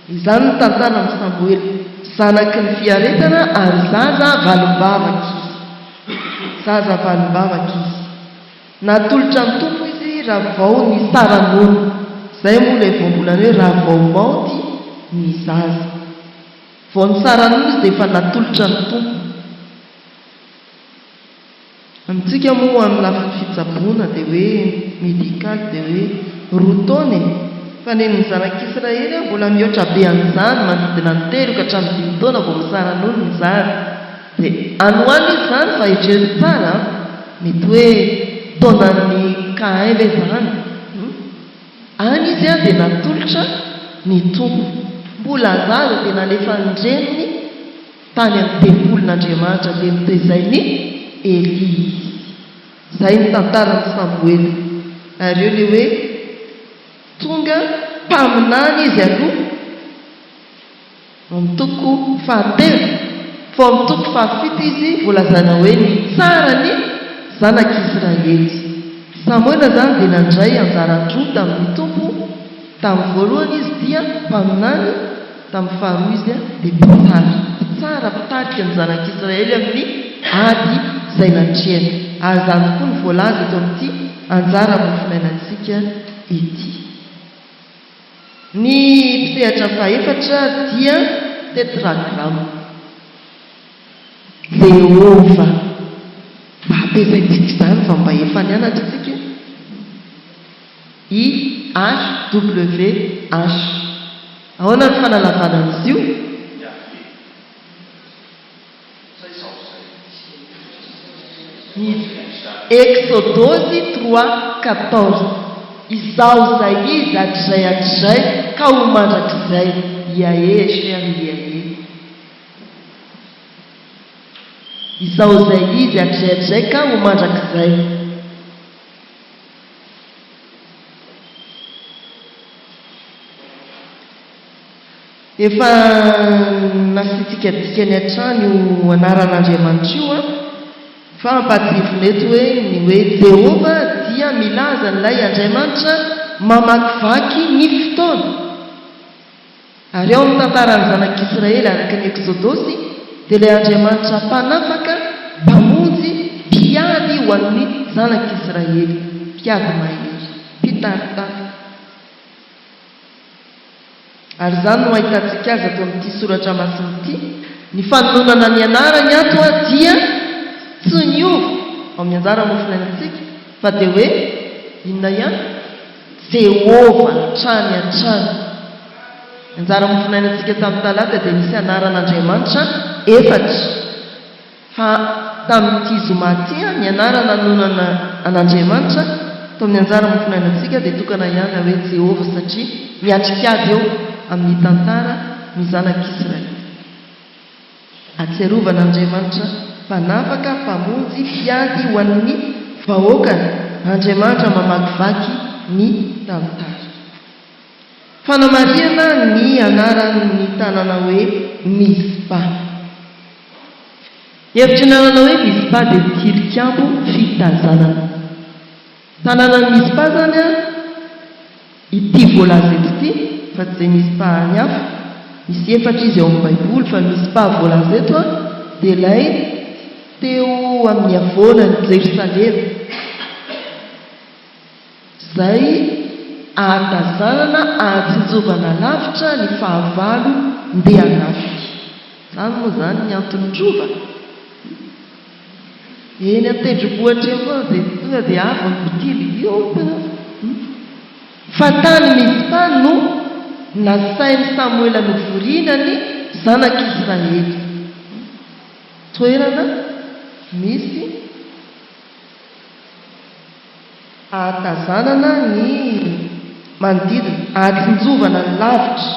Izany ny tantaran'i Samoela, zanaky ny fiaretana ary zaza valim-bavaka izy. Zaza valim-bavaka izy. Natolotra ny Tompo izy raha vao nisara-nono. Izay moa ilay voambolana hoe raha vao maoty ny zaza. Vao nisara-nono izy dia efa natolotra ny Tompo. Amintsika moa amin'ny lafiny fitsaboana dia hoe medikaly dia hoe roa taona e! Fa nen'ny zanak'Israely an mbola mihoatra be an'izany, manodidina ny telo ka hatramin'ny dimy taona vao misara-nono ny zaza. Dia any ho any izy izany fa eritrereto tsara an! Mety hoe taonan'ny Cain ve izany? Hum? Any izy an dia natolotra ny Tompo. Mbola zaza dia nalefan'ny reniny Tany amin'ny tempolin'Andriamanitra dia notezain'i Elia izy. Izay ny tantaran'i Samoela. Ary eo ilay hoe tonga mpaminany izy aloha, ao amin'ny toko fahatelo. Fa ao amin'ny toko fahafito izy voalazana hoe nitsara ny zanak'Israely. Samoela izany dia nandray anjaran-droa tamin'ny Tompo, tamin'ny voalohany izy dia mpaminany, tamin'ny faharoa izy dia mpitsara. Mpitsara, mpitarika ny zanak'Israely amin'ny ady izay natrehany. Ary izany tokoa no voalaza eto amin'ity anjara mofonainantsika ity. Ny mpisehatra fahefatra dia Tetragrama. Jehovah. Mba ampiasaintsika izany fa mba efa nianatra isika. YHWH. Ahoana ny fanalavana an'izy io? Yahvé. Sa izaho izay? Ny Eksodosy 3, 14. Izaho izay izy hatrizay hatrizay ka ho mandrakizay. Iae Esher Iae. Izaho izay izy hatrizay hatrizay ka ho mandrakizay. Efa nasiantsika dikany hatrany io anaran'Andriamanitra io an, fa ampahatsiahivina eto hoe ny hoe Jehovah dia milaza an'ilay Andriamanitra mamakivaky ny fotoana. Ary ao amin'ny tantaran'ny zanak'Israely araka ny Eksodosy dia ilay Andriamanitra mpanafaka, mpamonjy, mpiady ho an'ny zanak'Israely, mpiady mahery, mpitari-tafika. Ary izany no ahitantsika azy ato amin'ity soratra masina ity. Ny fanononana ny anarany ato dia tsy niova ao amin'ny anjara mofonainantsika fa dia hoe inona ihany? Jehovah hatrany hatrany. Ny anjara mofonainantsika tamin'ny talata dia nisy anaran'Andriamanitra efatra. Fa tamin'ity zoma ity, ny anarana nanonona an'Andriamanitra tao amin'ny anjara mofonainantsika dia tokana ihany ilay hoe Jehovah satria miatrika ady eo amin'ny tantara ny zanak'Israely. Ahatsiarovana Andriamanitra Mpanafaka, Mpamonjy, Mpiady ho an'ny vahoakany, Andriamanitra mamakivaky ny tantara. Fanamarihana ny anaran'ny tanàna hoe Mizpa. Ny hevitry ny anarana hoe Mizpa dia tilikambo fitazanana. Tanànan'i Mizpa izany ity voalaza eto ity, fa tsy izay Mizpa any hafa. Misy efatra izy ao amin'ny Baiboly, fa ny Mizpa voalaza eto dia ilay teo amin'ny havoanan'i Jerosalema. Izay ahatazanana ahatsinjovana lavitra ny fahavalo ndeha hanafika. Izany moa izany ny anton'ny rova? Eny an-tendrombohitra eny foana dia tonga dia avy ny mpitily, io ny mpanafika. Fa tany Mizpa no nasain'i Samoela novoriana ny zanak'Israely. Toerana misy. Ahatazanana ny manodidina, ahatsinjovana ny lavitra.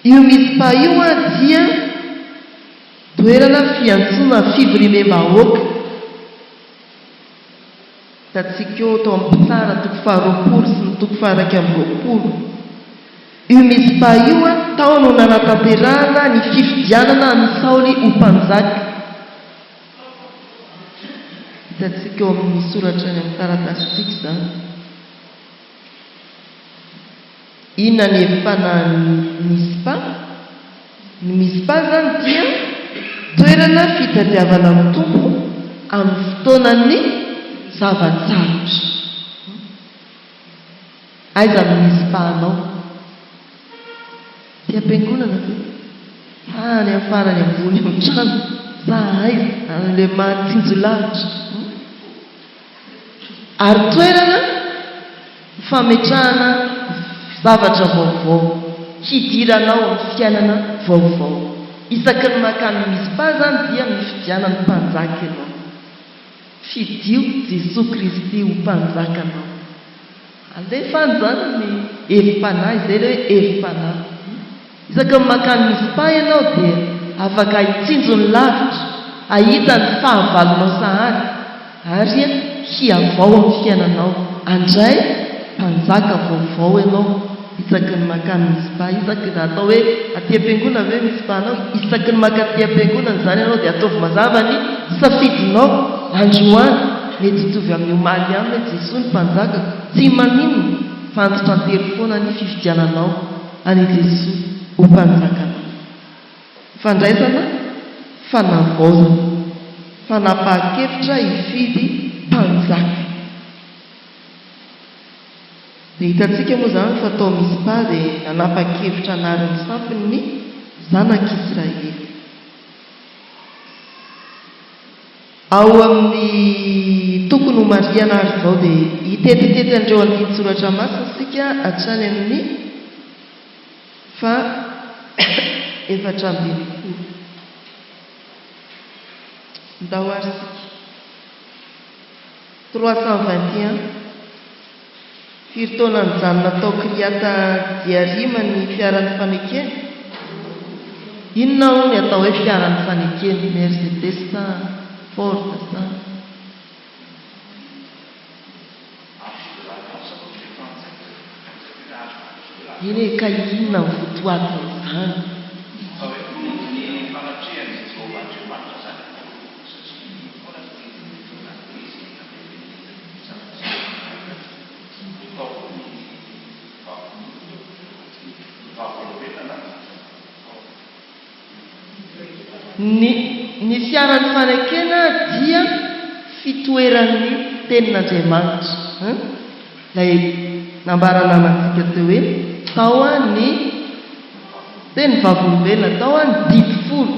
Io Mizpa io dia toerana fiantsoana fivoriamem-bahoaka. Hitantsika eo tao amin'ny Mpitsara toko faharoapolo sy ny toko faha-21. Io Mizpa io tao no nanatanterahana ny fifidianana an'i Saoly ho mpanjaka. Hitantsika ao amin'ny soratra any amin'ny taratasintsika izany. Inona ny hevi-panahin'ny Mizpa? Ny Mizpa izany dia toerana fitadiavana ny Tompo amin'ny fotoanan'ny zava-tsarotra. Aiza no Mizpa anao? Aty am-piangonana ve? Sa any amin'ny farany ambony amin'ny trano? Sa aiza? Any ilay mahatsinjo lavitra? Ary toerana fametrahana zavatra vaovao, hidiranao amin'ny fiainana vaovao. Isaky ny mankany Mizpa izany dia mifidiana ny mpanjaka ianao. Fidio Jesoa Kristy ho Mpanjakanao. Alefa any izany ny hevi-panahy, izay ilay hoe hevi-panahy. Isaky ny mankany Mizpa ianao dia afaka hitsinjo ny lavitra, hahita ny fahavalonao sahady ary hihavao amin'ny fiainanao. Handray Mpanjaka vaovao ianao. Isaky ny mankany Mizpa, isaky ny, atao hoe aty am-piangonana ve Mizpa anao? Isaky ny mankaty am-piangonana izany ianao dia ataovy mazava ny safidinao androany. Mety hitovy amin'ny omaly ihany hoe Jesoa ny Mpanjakako. Tsy maninona fa antitrantero foana ny fifidiananao an'i Jesoa ho Mpanjakanao. Fandraisana fanavaozana. Fanapahan-kevitra hifidy Mpanjaka. Dia hitantsika moa izany fa tao Mizpa dia nanapa-kevitra hanary ny sampiny ny zanak'Israely. Ao amin'ny tokony ho marihana ary izao dia hitetitety an'ireo andinin-tsoratra masina isika hatrany amin'ny faha 14. Ndao ary isika. 321. Firy taona nijanona tao Kiriata-Jearima ny Fiaran'ny Fanekena? Inona hono ny atao hoe Fiaran'ny Fanekena? Mercedes sa Ford sa. Eny e, ka inona ny votoatin'izany? Ny ny fiaran'ny fanekena dia fitoeran'ny tenin'Andriamanitra. Hein? Ilay nambara namantsika teo hoe tao ny teny vavolombelona, tao ny didy folo.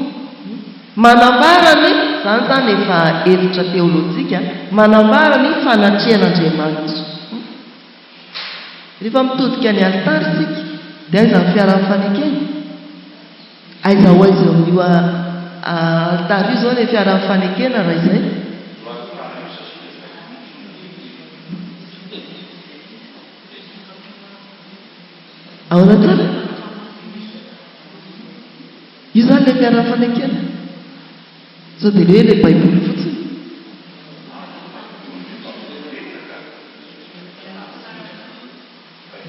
Manambara ny, izany izany efa hevitra teolojika, manambara ny fanatrehan'Andriamanitra. Rehefa mitodika ny alitara isika, dia aiza ny fiaran'ny fanekena? Aiza ho aiza eo amin'io alitara io izao ilay fiaran'ny fanekena raha izay? Ahoana tsara? Io izany ilay fiaran'ny fanekena? Sao dia hoe ilay baiboly fotsiny?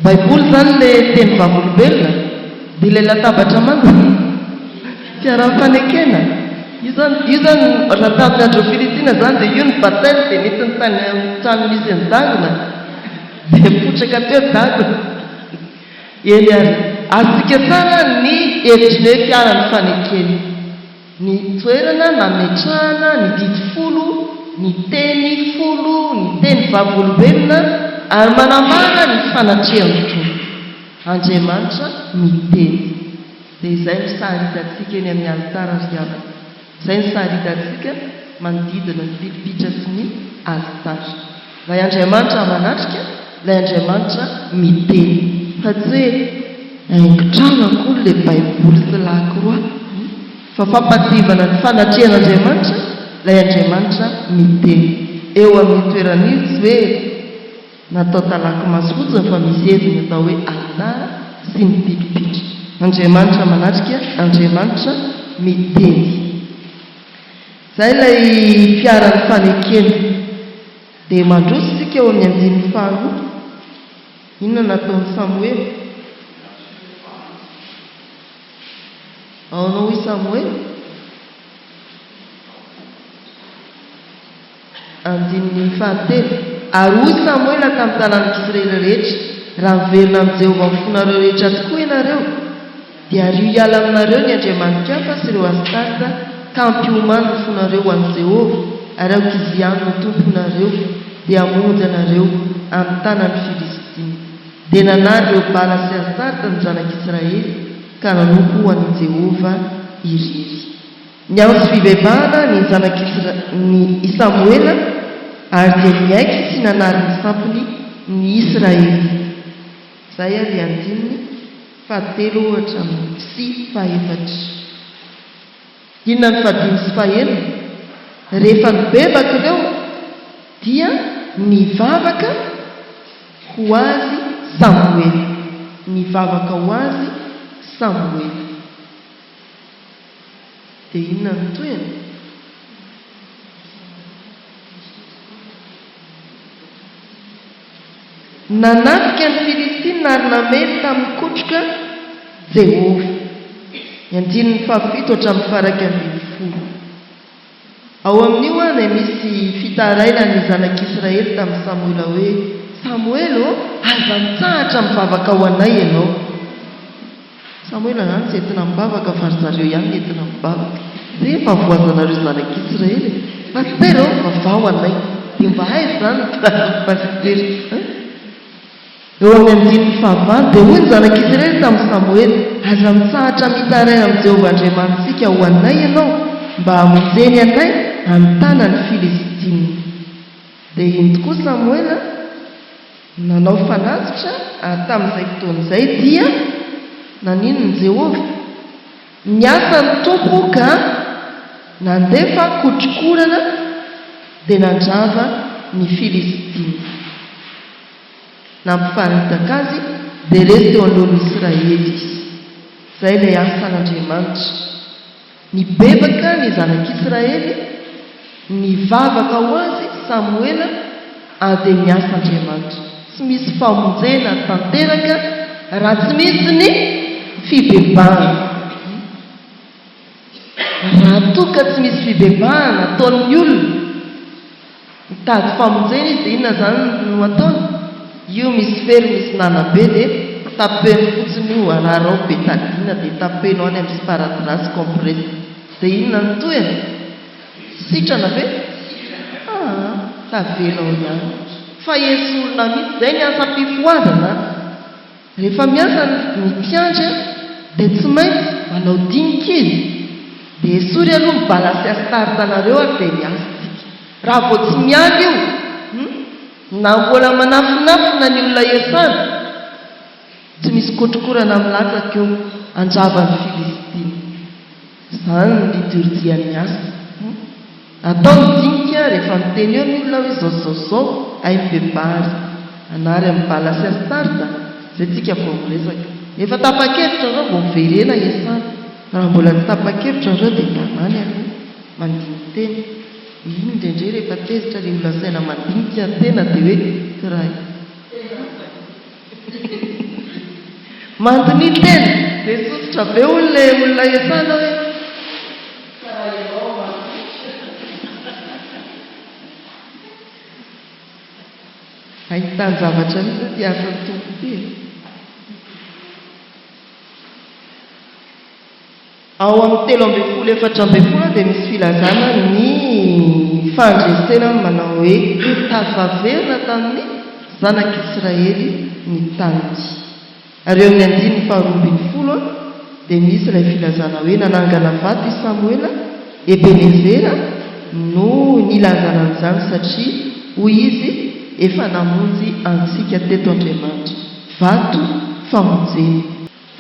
Baiboly izany ilay teny vavolombelona? Dia ilay latabatra manga? Fiaran'ny fanekena? Io izany, io izany raha tamin'ny andron'ny Filistina izany dia io ny bataille dia nentiny tany amin'ny trano misy an'i Dagona dia nipotraka teo Dagona. Eny ary, azontsika tsara ny hevitry ny hoe fiaran'ny fanekena. Ny toerana nametrahana ny didy folo, ny teny folo, ny teny vavolombelona ary manambara ny fanatrehan'ny Tompo. Andriamanitra miteny. Dia izay no sary hitantsika eny amin'ny alitara ry havana. Izay no sary hitantsika manodidina ny pilipitra sy ny alitara. Ilay Andriamanitra manatrika, ilay Andriamanitra miteny. Fa tsy hoe haingon-trano akory ilay Baiboly sy lakroa, fa fampahatsiahivana ny fanatrehan'Andriamanitra, ilay Andriamanitra miteny. Eo amin'io toerana io tsy hoe natao talaky maso fotsiny fa misy heviny atao hoe alitara sy ny pilipitra. Andriamanitra manatrika, Andriamanitra miteny. Izay ilay fiaran'ny fanekena. Dia mandroso isika eo amin'ny andininy faharoa. Inona no nataon'i Samoela? Ahoana hoy Samoela? Andininy fahatelo. Ary hoy Samoela tamin'ny taranak'Israely rehetra, Raha miverina amin'i Jehovah amin'ny fonareo rehetra tokoa ianareo, Dia ario hiala aminareo ny andriamani-kafa sy ireo Astarta, ka ampiomano ny fonareo ho an'i Jehovah, ary aoka Izy ihany no Tomponareo, dia hamonjy anareo amin'ny tanan'ny Filistina. Dia nanary ireo Bala sy Astarta ny zanak'Israely, ka nanompo an'i Jehovah irery. Niantso fibebahana ny zanak'Isra ny i Samoela, ary dia niaiky sy nanary ny sampiny ny Israelita. Izay ary andininy fahatelo hatramin'ny sy fahefatra. Inona ny fahadimy sy fahenina? Rehefa nibebaka ireo dia nivavaka ho azy Samoela. Nivavaka ho azy Samoela. Dia inona no tohiny? Nanafika ny Filistina. Filistinina ary namely tamin'ny kotroka Jehovah. Ny andininy fahafito hatramin'ny faha-11. Ao amin'io dia misy fitarainan'ny zanak'Israely tamin'i Samoela hoe, Samoela ô, aza mitsahatra mivavaka ho anay ianao. Samoela izany tsy entina mivavaka fa ry zareo ihany no entina mivavaka. Izay efa voazanareo zanak'Israely e! Pasitera ô, vavaho anay. Dia mba aiza izany ny plasin'ny pasitera? Hein? Eo amin'ny andininy fahavalo dia hoy ny zanak'Israely tamin'i Samoela, Aza mitsahatra mitaraina amin'i Jehovah Andriamanitsika ho anay ianao, mba hamonjeny anay amin'ny tanan'ny Filistina. Dia iny tokoa Samoela nanao fanatitra, ary tamin'izay fotoana izay dia naninona Jehovah? Niasa ny Tompo ka nandefa kotrokorana dia nandrava ny Filistina. Nampifaritaka azy, dia resy teo anoloan'ny Israely izy. Izay ilay asan'Andriamanitra. Nibebaka ny zanak'Israely, nivavaka ho azy Samoela, ary dia niasa Andriamanitra. Tsy misy famonjena tanteraka raha tsy misy ny fibebahana. Raha toa ka tsy misy fibebahana ataon'ny olona, mitady famonjena izy dia inona izany no ataony? Io misy fery misy nana be dia tapeno fotsiny io, ararao betadine dia tapeno any amin'ny sparadrap sy compresse. Dia inona no tohiny? Sitrana ve? Aa, tavela ao ihany. Fa esorina mihitsy, izay ny asam-pifohazana an! Rehefa miasa ny mpiandry dia tsy maintsy manao dinika izy. Dia esory aloha ny bala sy astarte nareo ary dia miasa tsika. Raha vao tsy miala io, hum, na mbola manafinafina ny olona iasana, tsy misy kotrokorana milatsaka eo handrava ny Filistina. Izany ny liturgie-n'ny asa. Atao ny dinika rehefa miteny eo ny olona hoe zao sy zao sy zao, hay mibebary, anary amin'ny bala sy astarta, zay tsika vao miresaka. Efa tapa-kevitra nareo vao miverena iasana, fa raha mbola tsy tapa-kevitra nareo dia miala any aloha, mandini-tena. Iny indraindray rehefa tezitra le olona asaina mandinika tena dia hoe kiraha. Mandini-tena! Dia sosotra be hono le olona iasana hoe karaha ianao masosotra. Ahitan-javatra mihitsy ity asan'ny Tompo ity e. Ao amin'ny 13 14 dia misy filazana ny fandresena manao hoe tafaverina tamin'ny zanak'Israely ny taniny. Ary eo amin'ny andininy faharoa ambin'ny folo dia misy ilay filazana hoe nanangana vato i Samoela, Ebenezera no nilazana an'izany satria hoy izy efa namonjy antsika teto Andriamanitra. Vato famonjena.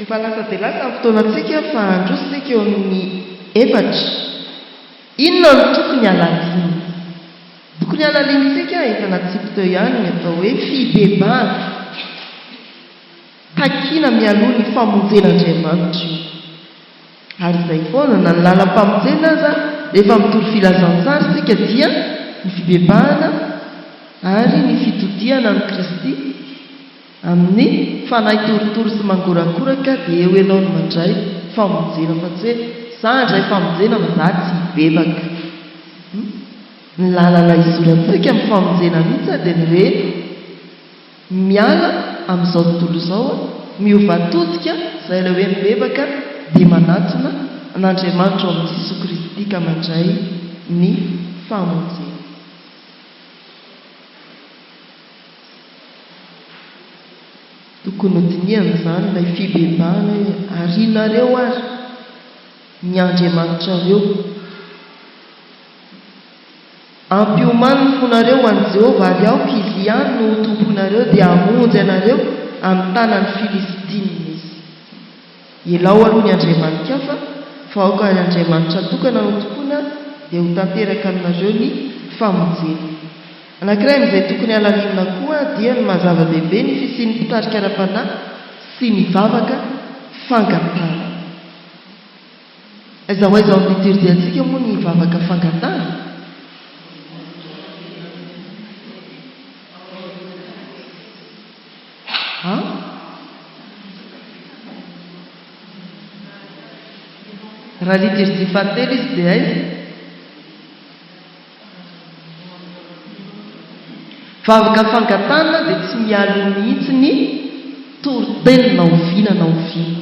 Efa lasa dia lasa ny fotoanantsika fa handroso isika eo amin'ny efatra. Inona no tokony halalinina? Tokony halalinintsika, efa natsipy teo ihany, ny atao hoe fibebahana. Takiana mialoha ny famonjen'Andriamanitra io. Ary izay foana, na ny lalam-pamonjena aza, rehefa mitory filazantsara isika dia ny fibebahana ary ny fitodihana amin'i Kristy, Amin'ny fanahy torotoro sy mangorakoraka dia eo ianao no mandray famonjena fa tsy hoe za handray famonjena fa za tsy hibebaka. Hum. Ny lalana izorantsika amin'ny famonjena mihitsy dia ny hoe miala amin'izao tontolo izao, miova todika, izay ilay hoe mibebaka dia manatona an'Andriamanitra ao amin'i Jesoa Kristy ka mandray ny famonjena. Tokony ho dinihana izany ilay fibebahana hoe arianareo ary ny andriamanitrareo. Ampiomano ny fonareo ho an'i Jehovah ary aoka izy ihany no ho tompoinareo dia hamonjy anareo amin'ny tanan'ny Filistinina izy. Ialao aloha ny andriamani-kafa fa aoka ilay Andriamanitra tokana no tompoina dia ho tanteraka aminareo ny famonjena. Anankiray amin'izay tokony halalinina koa dia ny maha zava-dehibe ny fisian'ny mpitarika ara-panahy sy ny vavaka fangatahana. Aiza ho aiza ao amin'ny liturgie-ntsika moa ny vavaka fangatahana? An? Raha liturgie fahatelo izy dia aiza? Vavaka fangatahana dia tsy mialoha mihitsy ny toriteny na oviana na oviana.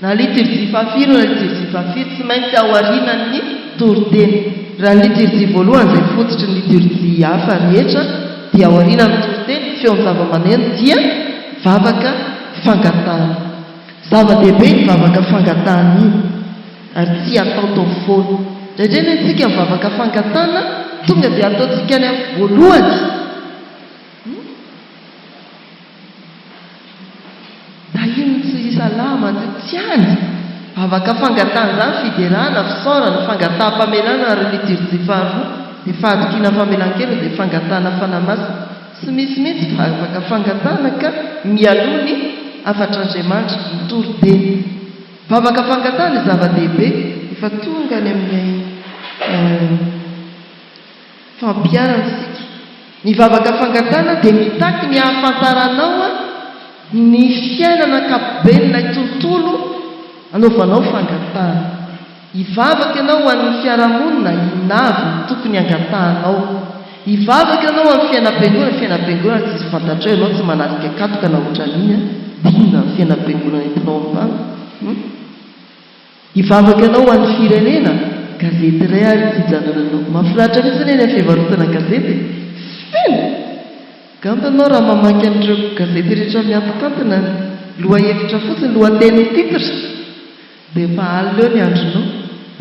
Na liturgie fahafiry na liturgie fahafiry, tsy maintsy aorianan'ny toriteny. Raha ny liturgie voalohany izay fototry ny liturgie hafa rehetra dia aorianan'ny toriteny, feon-javamaneno dia vavaka fangatahana. Zava-dehibe iny vavaka fangatahana iny ary tsy ataotao foana. Indraindray anie tsika mivavaka fangatahana tonga dia ataontsika any amin'ny voalohany. Tahiny tsy salama tsy any. Vavaka fangatahana izany, fiderana, fisaorana, fangataham-pamelana ary ny liturgie faharoa dia fahatokiana famelan-keloka dia fangatahana fanahy masina. Tsy misy mihitsy vavaka fangatahana ka mialoha ny hafatr'Andriamanitra, ny toriteny. Vavaka fangatahana zava-dehibe. Efa tonga any amin'ny fampiharana isika. Ny vavaka fangatahana dia mitaky ny hahafantaranao ny fiainana ankapoben'ilay tontolo anaovanao fangatahana. Hivavaka ianao ho an'ny fiarahamonina, inona avy no tokony hangatahanao? Hivavaka ianao amin'ny fiainam-piangonana, fiainam-piangonana tsisy fantatrao ianao tsy manatrika katoka na ohatran'iny an, inona ny fiainam-piangonana entinao amim-bava? Hum? Hivavaka ianao ho an'ny firenena, gazety iray ary tsy hijanonanao. Mahafinaritra mihitsy anie ny fivarotana gazety e! Feno! Gamba ianao raha mamaky an'ireo gazety rehetra miantokantona ny lohahevitra fotsiny, lohateny titre. Dia efa alina eo ny andronao,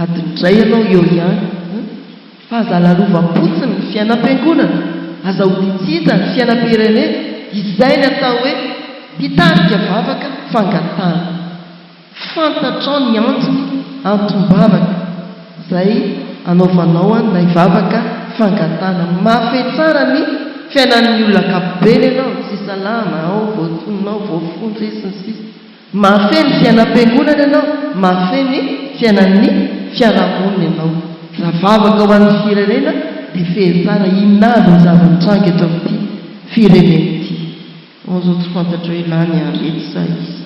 adiny iray ianao eo ihany an! Fa aza lalovam-potsiny ny fiainam-piangonana, aza odian-tsy hita ny fiainam-pirenena, izay ny atao hoe mpitarika vavaka fangatahana. Fantatrao ny antony antom-bavaka izay anaovanao an'ilay vavaka fangatahana. Mahafehy tsara ny fiainan'ny olona ankapobeny ianao, tsy salama, ao voatonona ao, voafonja izy, sy ny sisa. Mahafehy ny fiainam-piangonana ianao, mahafehy ny fiainan'ny fiarahamonina ianao. Raha vavaka ho an'ny firenena dia fehy tsara inona avy ny zava-mitranga eto amin'ity firenena ity. Ao izao tsy fantatro hoe lany Henriette sa iza.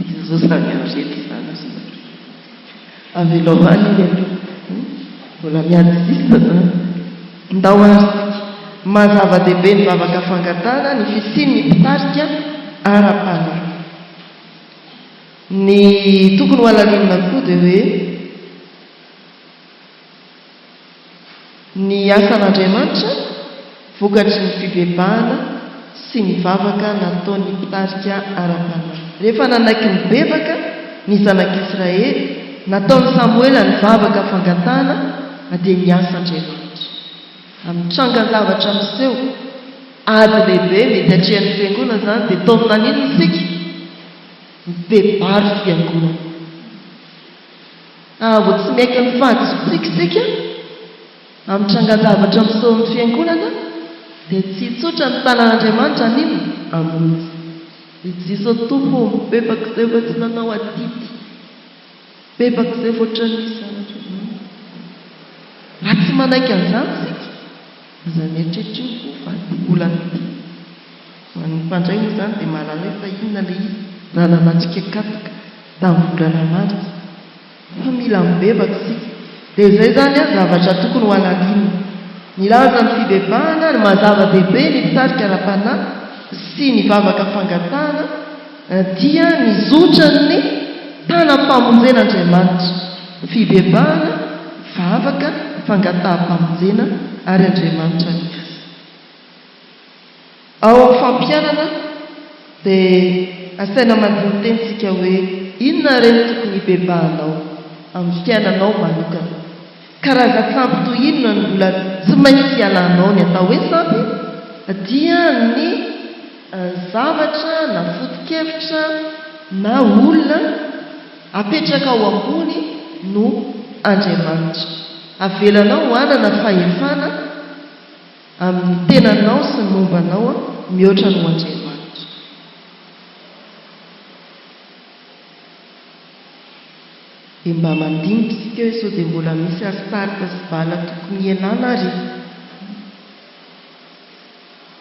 Iza zao zany Henriette zany ozy nareo. Avelao any iny aloha. Mbola miady sisa zany. Ndao ary isika. Maha zava-dehibe ny vavaka fangatahana ny fisian'ny mpitarika ara-panahy. Ny tokony ho halalinina koa dia hoe. Ny asan'Andriamanitra vokatry ny fibebahana sy ny vavaka nataon'ny mpitarika ara-panahy. Rehefa nanaiky nibebaka ny zanak'Israely, nataon'i Samoela ny vavaka fangatahana dia niasa Andriamanitra. Amin'ny trangan-javatra miseho, ady lehibe mety atrehan'ny fiangonana izany dia taomina an'inona isika? Mibebary fiangonana. Raha vao tsy miaiky ny fahadisoantsika isika amin'ny trangan-javatra miseho amin'ny fiangonana, dia tsy hitsotra ny tanan'Andriamanitra haninona? Hamonjy. Ry Jeso Tompo ô, mibebaka izay fa tsy nanao adidy. Mibebaka izay fa ohatran'ny nisy zavatra. Raha tsy manaiky an'izany isika, aza mieritreritra io ho faty olana ity. Ho an'ny mpandray moa izany dia mahalala hoe fa inona ilay izy raha nanatrika katoka tamin'ny volana martsa. Fa mila mibebaka isika. Dia izay izany an, zavatra tokony ho halalinina. Nilaza ny fibebahana ary maha zava-dehibe ny mpitarika ara-panahy sy ny vavaka fangatahana dia ny zotran'ny tanam-pamonjen'Andriamanitra. Fibebahana, vavaka, fangataham-pamonjena ary Andriamanitra miasa. Ao amin'ny fampianana dia asaina mandini-teny isika hoe inona re no tokony hibebahanao amin'ny fiainanao manokana. Karazan-tsampy toy inona no mbola tsy maintsy hialanao? Ny atao hoe sampy dia ny zavatra na foto-kevitra na olona apetraka ao ambony noho Andriamanitra. Avelanao hanana fahefana amin'ny tenanao sy ny momba anao mihoatra noho Andriamanitra. Dia mba mandinika isika hoe sao dia mbola misy Astarta sy Bala tokony hialana ary e?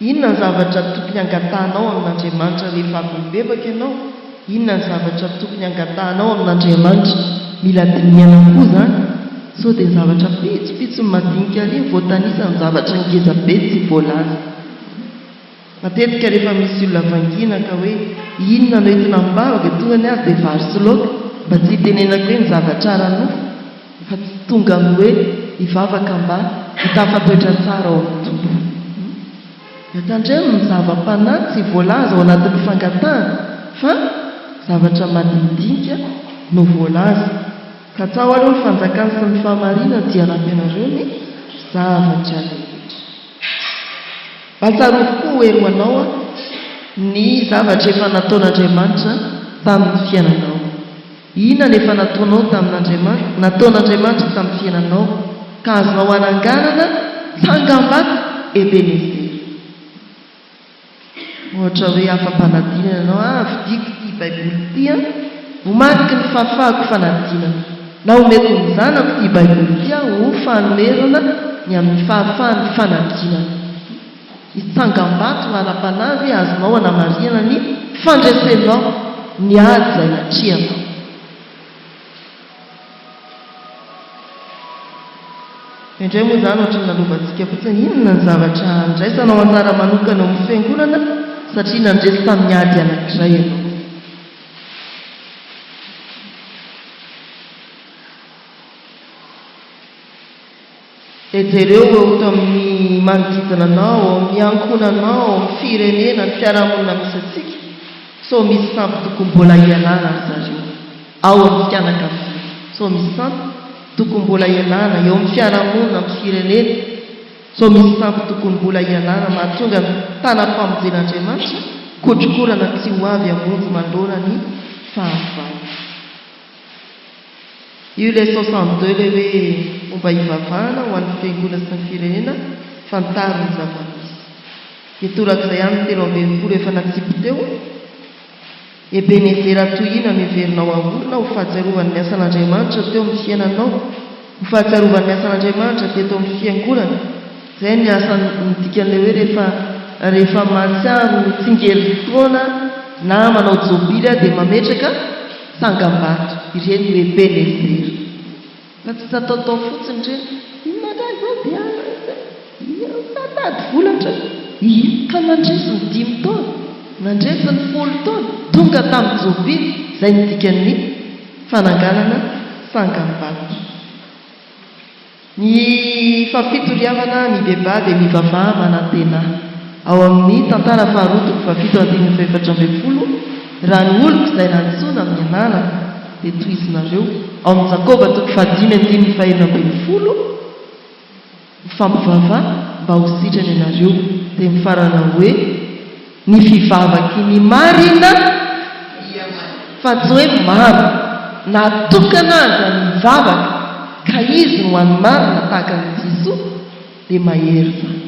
Inona ny zavatra tokony hangatahanao amin'Andriamanitra rehefa avy mibebaka ianao? Inona ny zavatra tokony hangatahanao amin'Andriamanitra? Mila dinihana koa izany sao dia zavatra pitsopitsony madinika ary voatanisa ny zavatra ngeza be tsy voalaza. Matetika rehefa misy olona vangiana ka hoe inona no entina am-bavaka dia tonga ny azy dia vary sy laoka mba tsy hitenenako hoe ny zavatra ara-nofo fa tsy tonga amin'ny hoe hivavaka mba ho tafatoetra tsara ao amin'ny Tompo. Dia tandremo ny zava-panahy tsy voalaza ao anatin'ny fangatahana fa zavatra madinidinika no voalaza. Katsaho aloha ny fanjakany sy ny fahamarinany dia hanampy anareo ny zavatra rehetra. Mba tsarovy koa ho hery ho anao ny zavatra efa nataon'Andriamanitra tamin'ny fiainanao. Inona no efa nataonao tamin'Andriamanitra, nataon'Andriamanitra tamin'ny fiainanao, ka azonao ananganana tsangambato Ebenezera? Ohatra hoe afa-panadinana ianao, ah, vidiako ity Baiboly ity an, ho mariky ny fahafahako fanadinana. Na omeko ny zanako ity Baiboly ity aho ho fanomezana ny amin'ny fahafahany fanadinana. Ny tsangambato ara-panahy ve azonao anamarihana ny fandresenao ny ady izay natrehanao? Indraindray moa izany ohatran'ny lalovantsika fotsiny, inona ny zavatra andraisanao anjara manokana eo amin'ny fiangonana satria nandresy tamin'ny ady anankiray ianao? Dia jereo eo amin'ny manodidina anao, ao amin'ny ankohonanao, ao amin'ny firenena, ny fiarahamonina misy antsika, sao misy sampy tokony mbola hialana ry zareo, ao amin'ny fianakaviana, sao misy sampy tokony mbola hialana, eo amin'ny fiarahamonina, amin'ny firenena, sao misy sampy tokony mbola hialana, mahatonga ny tanam-pamonjen'Andriamanitra kotrokorana tsy ho avy hamonjy manoloana ny fahavalo. Io ilay 62 ilay hoe momba hivavahana ho an'ny fiangonana sy ny firenena, fantaro ny zava-misy. Dia torak'izay ihany ny 63 efa natsipy teo, Ebenezera toy inona no heverinao haorina ho fahatsiarovana ny asan'Andriamanitra teo amin'ny fiainanao, ho fahatsiarovana ny asan'Andriamanitra teto amin'ny fiangonana? Izay ny asa ny dikan'ilay hoe rehefa rehefa mahatsiaro tsingerin-taona na manao jobily aho dia mametraka tsangambato. Ireny no Ebenezera. Fa tsy ataotao fotsiny ireny. Inona indray izao dia mitady vola indray. Ie, ka nandresy ny dimy taona, nandresy ny folo taona, tonga tamin'ny jobily. Izay no dikan'ny fananganana tsangambato. Ny fahafito ry havana, mibebaha dia mivavaha manantena. Ao amin'ny Tantara faharoa toko fahafito andininy fahefatra ambin'ny folo, Raha ny oloko izay nantsoina amin'ny anarako, dia tohizinareo. Ao amin'ny Jakoba toko fahadimy andininy fahenina ambin'ny folo, Mifampivavaha mba ho sitrana ianareo, dia mifarana hoe, Ny fivavaky ny marina fa tsy hoe maro na tokana aza ny mivavaka ka izy no hany marina tahaka an'i Jesoa dia mahery izany.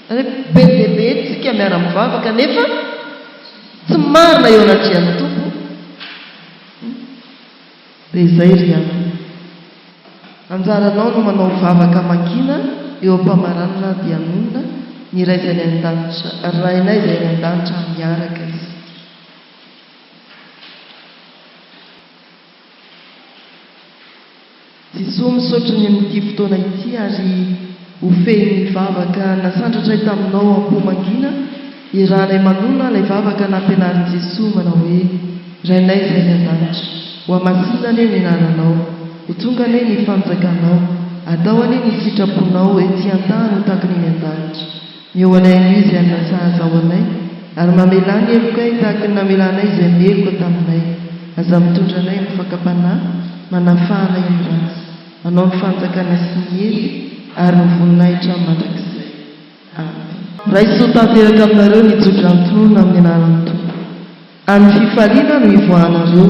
Izany hoe be dia be tsika miara-mivavaka nefa tsy marina eo anatrehan'ny Tompo. Dia izay ry havana. Anjaranao no manao vavaka mangina eo am-pamaranana dia hanonona ny Ray izay any an-danitra, Rainay izay any an-danitra miaraka isika. Jesoa misaotra ny amin'ity fotoana ity ary ho fehin'ny vavaka nasandratray taminao am-po mangina iarahanay manona ilay vavaka nampianarin'i Jesoa manao hoe Rainay izay any an-danitra, hohamasinina anie ny anaranao, ho tonga anie ny fanjakanao, atao anie ny sitraponao ety an-tany ho tahaka ny eny an-danitra. Meo anay anio izay hanina sahaza ho anay, ary mamelà ny helokay tahaka ny namelanay izay meloka taminay. Aza mitondra anay amin'ny fakam-panahy, manafaha anay amin'ny ratsy. Anao ny fanjakana sy ny hery ary ny voninahitra mandrakizay. Amen. Raiso ho tanteraka aminareo ny tso-drano-tononina amin'ny anaran'ny Tompo. Amin'ny fifaliana no hivoahanareo,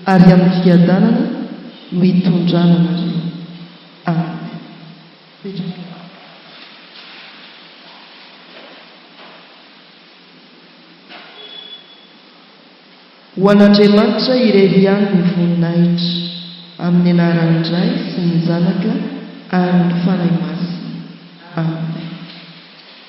ary amin'ny fiadanana no hitondrana anareo. Amen. Mipetraka. Ho an'Andriamanitra irery ihany ny voninahitra, amin'ny anaran'ny Ray sy ny Zanaka ary ny Fanahy Masina. Amen.